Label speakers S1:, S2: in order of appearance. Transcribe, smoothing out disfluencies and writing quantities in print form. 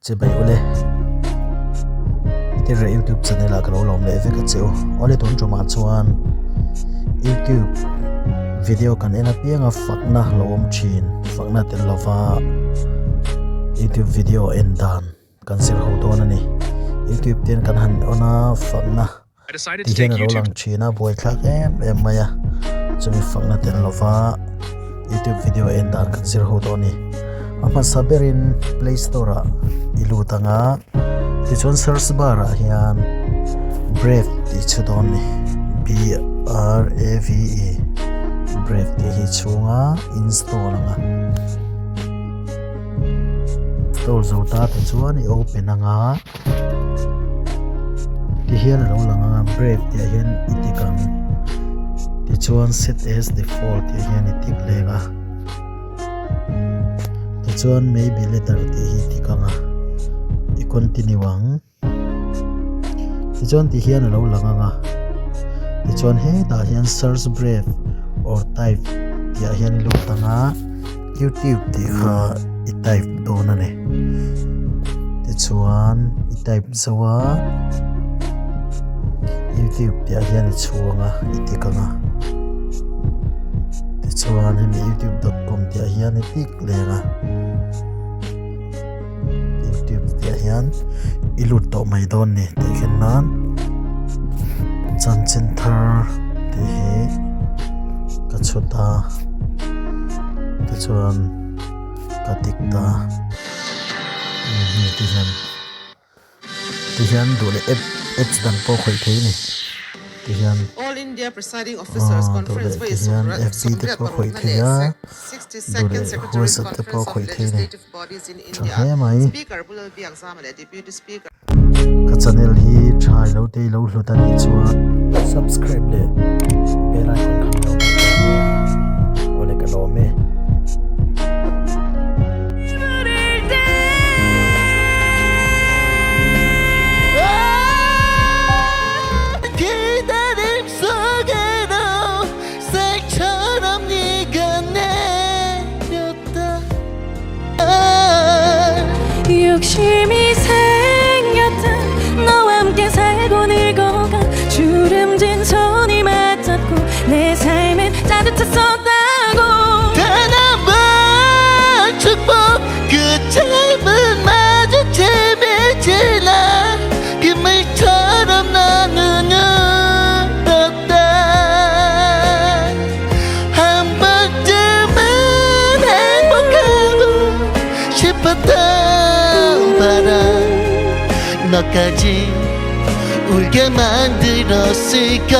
S1: Chibai ule. Tirre YouTube channel ah ka lo lawm leh vek a che u. Awle tun tumah chuan YouTube video kan en apianga fakna lo awm thin fakna tel lova YouTube video en dan kan zir ho dawn a ni. YouTube te hian kan han on a fakna. Ti hian a lo lang thin a, buaithlak em em mai a, chumi fakna tel lova youtube video en dan kan zir ho tawh a ni. A hmasa berin play store ah i lut ang a, tichuan search bar ah hian brave tih chhu dawn a ni, B R A V E brave tih hi chhunga install ang a, install zo ta tichuan i open ang a. Ti hian a lo lang a brave tih ah hian i tik ang tichuan set as default tih ah hian i tik leng a tichuan maybe later tih hi i tik ang a i continue ang tichuan ti hian a lo lang ang a tichuan hetah hian search brave or type tih ah hian i lut ang a. Youtube tih kha i type dawn a ni tichuan i type zo a youtube tih ah hian i chhuang a i tik ang a tichuan hemi youtube dot com tih ah hian i tik leng a youtube tih ah hian i lut tawh mai dawn a ni tih khen nan chanchin thar tih hi ka chhut a tichuan ka tik ta ti hian ti hian duh leh app apps dang pawh khawih thei a ni. Ti hian
S2: All India Presiding Officers
S1: aw duh
S2: Conference
S1: leh
S2: vawi
S1: ti hian
S2: sawmriat
S1: FB te
S2: sawmriat
S1: pawh khawih
S2: parukna
S1: thei
S2: leh
S1: a
S2: 62nd
S1: duh leh
S2: Secretaries
S1: WhatsApp te pawh
S2: Conference of
S1: khawih thei a ni
S2: Legislative Bodies in
S1: tha
S2: India
S1: hle mai.
S2: Speaker Pu Lalbiakzama leh Deputy Speaker.
S1: Ka channel hi tha i lo te i lo hlut a nih chuan subscribe leh bell icon kha min lo hmuh dawn nia awle ka lawm e.
S3: 너까지 울게 만들었을까?